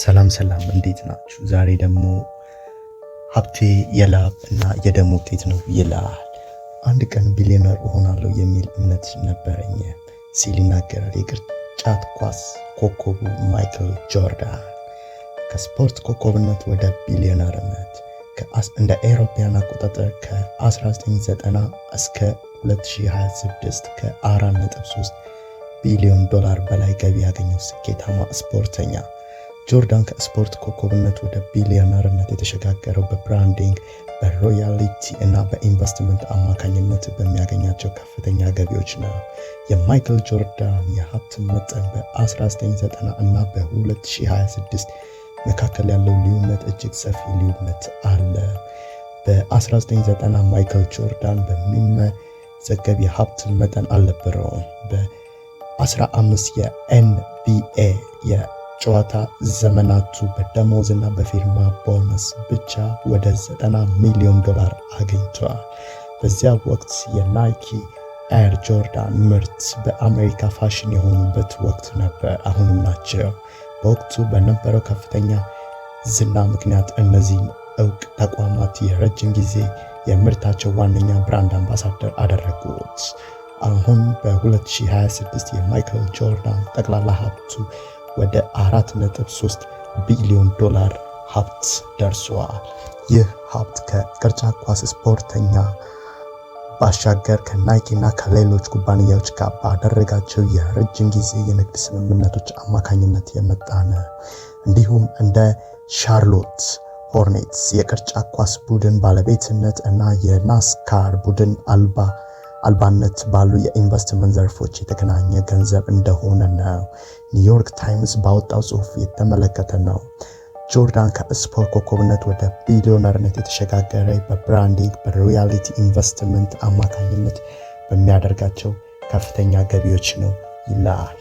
ሰላም ሰላም፣ እንዴት ናችሁ? ዛሬ ደግሞ ሀብቴ የላብ እና የደም ውጤት ነው ይላል። አንድ ቀን ቢሊዮነር እሆናለሁ የሚል እምነት ነበረኝ ሲል ይናገራል የቅርጫት ኳስ ኮከቡ ማይክል ጆርዳን። ከስፖርት ኮከብነት ወደ ቢሊዮነርነት እንደ አውሮፓውያን አቆጣጠር ከ1990 እስከ 2026 ከ4.3 ቢሊዮን ዶላር በላይ ገቢ ያገኘው ስኬታማ ስፖርተኛ ጆርዳን ከስፖርት ኮከብነት ወደ ቢሊዮነርነት የተሸጋገረው በ branding፣ በ royalty እና በኢንቨስትመንት አማካኝነት በሚያገኛቸው ከፍተኛ ገቢዎች ነው። የማይክል ጆርዳን የሀብት መጠን በ1990 እና በ2026 መካከል ያለው ልዩነት እጅግ ሰፊ ልዩነት አለ። በ1990 ማይክል ጆርዳን በሚመዘገብ የሀብት መጠን አልነበረውም። በ15 የ NBA የጨዋታ ዘመናቱ በደሞዝ እና በፊርማ ቦነስ ብቻ ወደ 90 ሚሊዮን ዶላር አግኝቷል። በዚያ ወቅት የ Nike Air Jordan ምርት በአሜሪካ ፋሽን የሆኑበት ወቅት ነበር፣ አሁንም ናቸው። በወቅቱ በነበረው ከፍተኛ ዝና ምክንያት እነዚህን እውቅ ተቋማት የረጅም ጊዜ የምርታቸው ዋነኛ brand ambassador አደረጉት። አሁን በ2026 የማይክል ጆርዳን ጠቅላላ ሀብቱ ወደ 4.3 ቢሊዮን ዶላር ሀብት ደርሷል። ይህ ሀብት ከቅርጫት ኳስ ስፖርተኛ ባሻገር ከናይኪ እና ከሌሎች ኩባንያዎች ጋር ባደረጋቸው የረጅም ጊዜ የንግድ ስምምነቶች አማካኝነት የመጣ ነው። እንዲሁም እንደ ሻርሎት ሆርኔትስ የቅርጫት ኳስ ቡድን ባለቤትነት እና የ NASCAR ቡድን አልባነት ባሉ የኢንቨስትመንት ዘርፎች የተገናኘ ገንዘብ እንደሆነ ነው ኒውዮርክ ታይምስ ባወጣው ጽሑፍ የተመለከተ ነው። ጆርዳን ከስፖርት ኮከብነት ወደ ቢሊዮነርነት የተሸጋገረ በ branding፣ በ royalty፣ ኢንቨስትመንት አማካኝነት በሚያደርጋቸው ከፍተኛ ገቢዎች ነው ይላል።